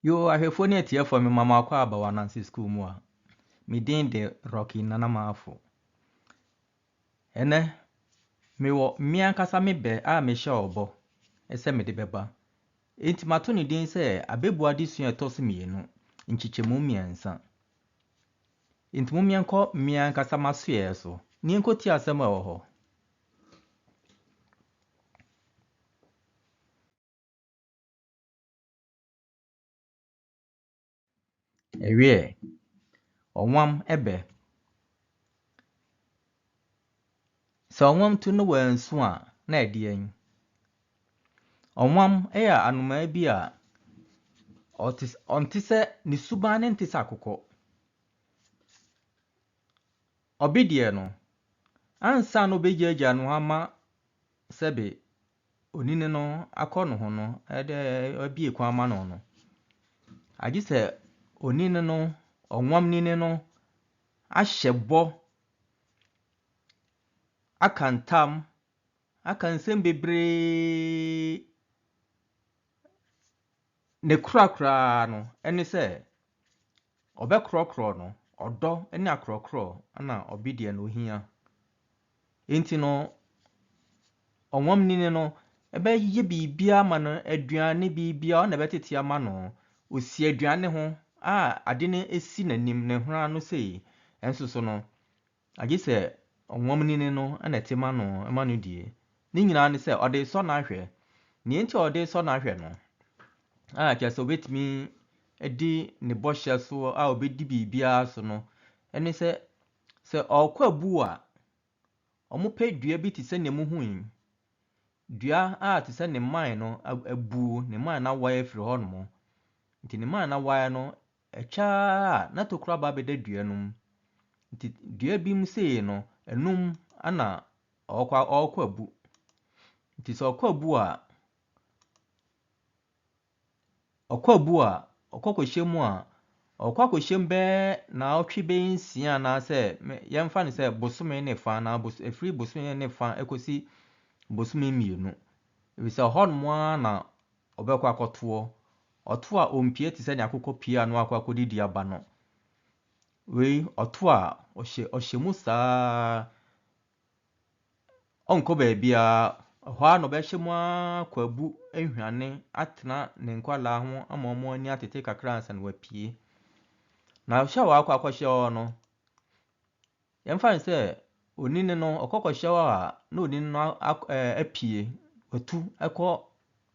Yoo ahwɛfoɔ ne atiefoɔ mema mo akɔ aba wɔ Ananse School mu a me din de Rocky Nana Marfo. Ɛnɛ mewɔ me ankasa me bɛ a mehyɛ ɔbɔ sɛ mede bɛba. Enti mato ne din sɛ Abɛbuo Adesua a ɛtɔ so mmienu, nkyekyɛmu mmiɛnsa. Enti mom yɛnkɔ me ankasa m'asoɛeɛ so na yɛnkɔtie asɛm a ɛwɔ hɔ. Ɛweɛ, ɔnwam bɛ. Sɛ ɔnwam tu na wansu a, na ɛdeɛn? Ɔnwam yɛ anomaa bi a ɔte ɔnte sɛ ne suban no nte sɛ akokɔ. Ɔbe deɛ no, ansa na ɔbɛgyaagyaa ne ho ama sɛbe onini no akɔ ne ho no, de abue kwan ama no no, agye sɛ onini no, ɔnwamnini no ahyɛ bɔ, aka ntam, aka nsɛm bebree. Ne korakoraa no ne sɛ ɔbɛkorɔkorɔ no, ɔdɔ ne akorɔkorɔ na ɔbe deɛ no ohia. Enti no, ɔnwamnini no bɛyɛ biribiara ama no, aduane, biribiara, ɔno na ɛbɛtete ama no. Ɔsi aduane ho a ade no si n'anim, ne hwene ano sei. Nso so no, agye sɛ ɔnwamnini no na ɛte ma no ma no die. Ne nyinaa ne sɛ ɔde resɔ no ahwɛ. Nea enti a ɔde resɔ no ahwɛ no, a kyerɛ sɛ ɔbɛtumi adi ne bɔhyɛ so a ɔbɛdi biribiara so no, ɛne sɛ, sɛ ɔrekɔ abuo a, Wɔpɛ dua bi te sɛ nea muhu yi. Dua a te sɛ ne mman no abu, ne mman no awae afiri hɔnom. Nti ne mman no awae no, ɛkyɛ ara a na tokuro aba abɛda dua no mu. Nti dua bi mu sei no, ɛno mu na ɔrekɔ ɔrekɔ abu. Nti sɛ ɔkɔ abu a, Ɔkɔ abu a, ɔkɔ kɔhyɛ mu a, ɔkɔ akɔhyɛ mu bɛyɛ naawɔtwe bɛyɛ nsia anaasɛ yɛmfa no sɛ bosome ne fa anaa bos ɛfiri bosome ne fa kɔsi bosome mmienu. Ɛfiri sɛ hɔnom ara na ɔbɛkɔ akɔtoɔ. Ɔto a ɔmpue te sɛ nea akokɔ pue a na wakɔ akɔdidi aba no. Wei ɔto a ɔhyɛ ɔhyɛ mu saa ara. Ɔnkɔ baabiara, ɛhɔ ara na ɔbɛhyɛ mu ara kɔ abu ahwane atena ne nkwadaa ho ama wɔn ani atete kakra ansa na wapue. Na hyɛ a wakɔ akɔhyɛ hɔ no, yɛmfa no sɛ onini no ɔkɔ kɔhyɛ hɔ a na onini no ak ɛɛ apue, watu kɔ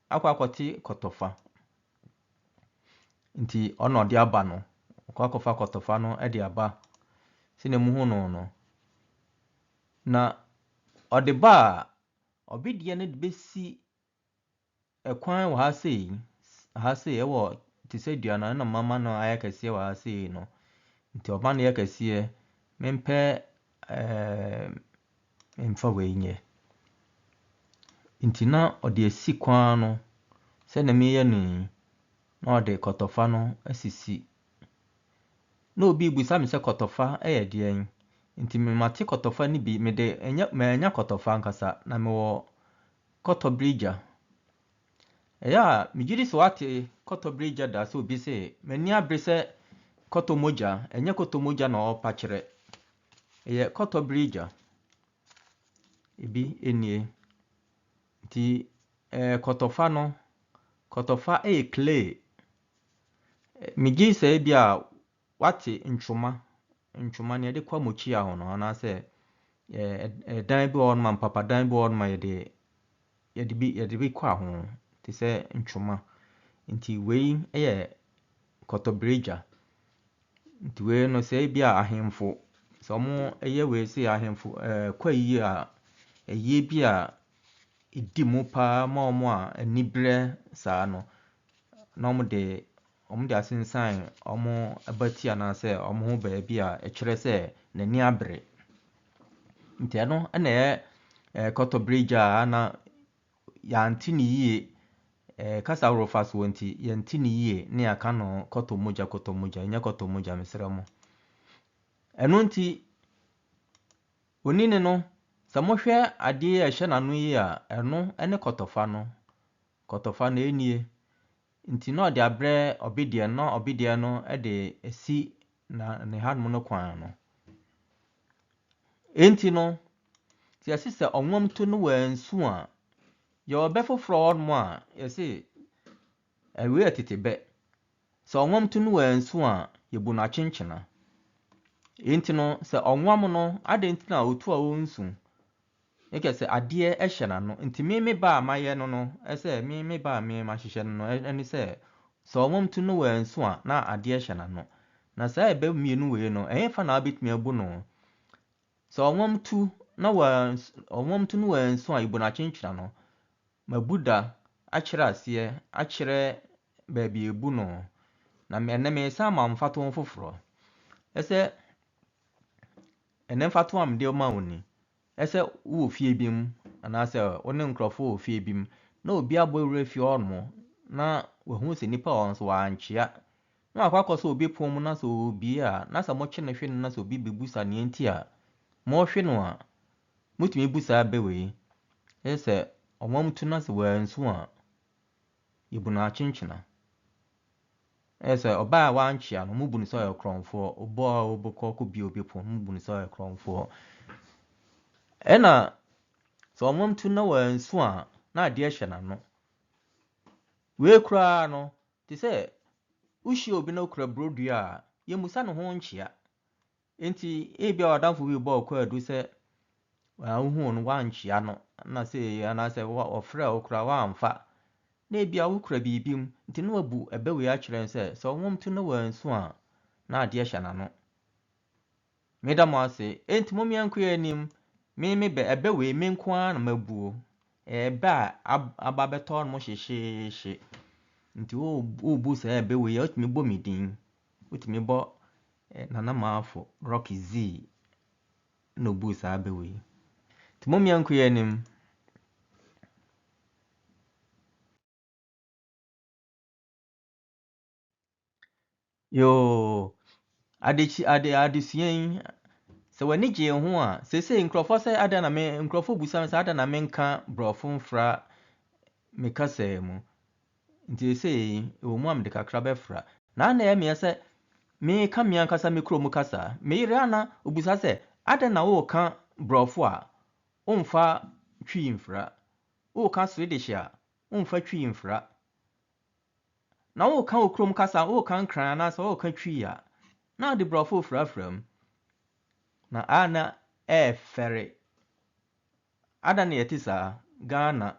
akɔ akɔte kɔtɔfa. Nti ɔno na ɔde aba no, ɔkɔ akɔfa kɔtɔfa no de aba sɛdeɛ muhu no no. Na ɔde ba a, ɔbedeɛ no de bɛsi ɛkwan wɔ ha sei, ha sei ɛwɔ te sɛ dua no ɛna mama no ayɛ kɛseɛ wɔ ha sei no. Nti ɔma no yɛ kɛseɛ, mempɛ ɛɛ memfa wei nyɛ. Nti na ɔde asi kwan no sɛdeɛ meyɛ no yi, na ɔde kɔtɔfa no asisi. Na obi rebisa me sɛ kɔtɔfa yɛ deɛn? Nti me mate kɔtɔfa no bi, mede ɛnyɛ mannya kɔtɔfa ankasa, na mewɔ kɔtɔbirigya. Ɛyɛ a megye di sɛ woate kɔtɔbirigya da sɛ obi se m'ani abere sɛ kɔtɔ mogya, ɛnyɛ kɔtɔ mogya na ɔrepa kyerɛ, ɛyɛ kɔtɔbirigya. Ebi nie. Nti ɛɛ kɔtɔfa no, kɔtɔfa yɛ clay. Megye di sɛ ebia woate ntwoma, ntwoma nea yɛde kɔ amokyia ho no anaasɛ ɛdan bi wɔ hɔnom a mpapadan bi wɔ hɔnom a yɛde yɛde bi yɛde bi kɔ ho te sɛ ntwoma. Nti wei yɛ kɔtɔbiregya. Nti wei no sɛ ebia ahemfo sɛ wɔyɛ wei sei ahemfo kɔ ayie a, ayie bi a ɛdi mu pa ara ma wɔn a aniberɛ saa no, na wɔde wɔde asensan wɔn abati anaasɛ wɔn ho baabi a ɛkyerɛ sɛ n'ani abere. Nti ɛno na ɛyɛ kɔtɔbiregya a na yɛante no yie. Kasa ahorow fa soɔ nti yɛnte no yie na yɛaka no kɔtɔ mogya kɔtɔ mogya, ɛnyɛ kɔtɔ mogya mesrɛ mo. Ɛno nti onini no sɛ mohwɛ adeɛ a ɛhyɛ n'ano yi a ɛno ne kɔtɔfa no. Kɔtɔfa no ɛnie. Nti na ɔde abrɛ ɔbedeɛ no na ɔbedeɛ no de asi na ne hanom no kwan ano. Enti no, sɛ yɛse sɛ ɔnwam to no wansu a, yɛwɔ bɛ foforɔ wɔ hɔnom a yɛse ɛwei yɛ tete bɛ. Sɛ ɔnwam to no wansu a, yɛbu no akyenkyena. Enti no, sɛ ɔnwam no, adɛn nti na ɔtu a ɔnsu? Ne kyerɛ sɛ adeɛ hyɛ n'ano. Nti me me ba a mayɛ no no, sɛ me me ba a me mahyehyɛ no no, ɛne sɛ, sɛ ɔwam tu no wansu a, na adeɛ hyɛ n'ano. Na saa ɛbɛ mmienu wei no, ɛhefa na wobɛtumi abu no? Sɛ ɔwam tu na wansu, ɔwam tu no wansu a, yɛbu no akyenkyena no. Mabu da akyerɛ aseɛ, akyerɛ baabi a yɛbu no. Na ɛnnɛ meresan ama wo mfatoho foforɔ. Ɛsɛ Ɛnnɛ mfatoho a mede rema wo ni, Sɛ wowɔ fie bi mu anaasɛ wo ne nkurɔfo wɔ fie bi mu na obi abɔ wura fie hɔnom na wahu sɛ nipa wɔ hɔ nso wankyea na wakɔ akɔsɔ obi pon mu na sɛ ɔrebue a na sɛ mokye no hwe no na sɛ obi bɛbusa nea nti a morehwe no a, motumi bu saa bɛ wei. Ɛsɛ sɛ ɔwam tu na sɛ wansu a, yɛbu no akyenkyena. Ɛyɛ sɛ ɔbaa a wankyea no, wɔbu no sɛ ɔyɛ korɔmfoɔ. Ɔbaa a ɔbɛkɔ akɔbue obi pon, wɔbu no sɛ ɔyɛ korɔmfoɔ. Ɛna sɛ ɔnwom to na wansu a, na adeɛ hyɛ n'ano. Wei koraa no, te sɛ wohyia obi na okura burodua a, yɛmmusa ne ho nkyea. Enti ebia w'adamfo bi rebɔ wo kwaadu sɛ wohuu no woankyea no na sei anaasɛ ɔfrɛɛ wo koraa woamfa. Na ebia wokura biribi mu nti na wabu ɛbɛ wei akyerɛ no sɛ sɛ ɔwom to na wansu a na adeɛ hyɛ n'ano. Meda mo ase. Enti mom yɛnkɔ yɛn anim. Me me bɛ ɛbɛ wei me nko ara na mabuo. Ɛyɛ ɛbɛ a aba abɛtɔ hɔnom hyehyeehye. Nti worebu saa ɛbɛ wei a wotumi bɔ me din. Wotumi bɔ Nana Marfo, Rocky Zee na obuu saa bɛ wei. Nti mom yɛnkɔ yɛn anim. Yoo, adekyi ade adesua yi, sɛ w'ani gyee ho a, seesei nkurɔfoɔ sɛ adɛn na me nkurɔfoɔ bisa me sɛ adɛn na menka borɔfo mfra me kasaa mu. Nti seesei ɛwɔ mu a mede kakra bɛfra. Na na ɛyɛ me sɛ meka me ankasa me kurom kasa. Me yere a na obisa sɛ adɛn na woreka borɔfo a womfa Twi mfra? Woreka Swedish a womfa Twi mfra? Na woreka wo kurom kasa, woreka Nkran anaasɛ woreka Twi a, na wode borɔfo refrafra mu. Na a na ɛɛfɛre. Adɛn na yɛte saa? Ghana,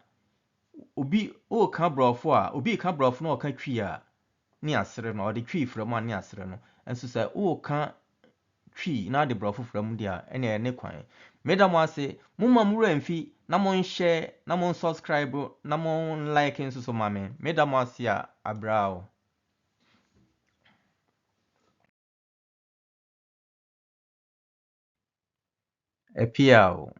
obi woreka borɔfo a, obi reka borɔfo na ɔka Twi a, ne asere no, ɔde Twi fra mu a ne asere no. Nso sɛ woreka Twi na ade borɔfo fra mu deɛ a, ɛnneɛ ɛyɛ ne kwan. Meda mo ase. Momma mo werɛ mfi na monhyɛ na mon subscribe na mon like nso so ma me. Meda mo ase a abrao. Apiaw.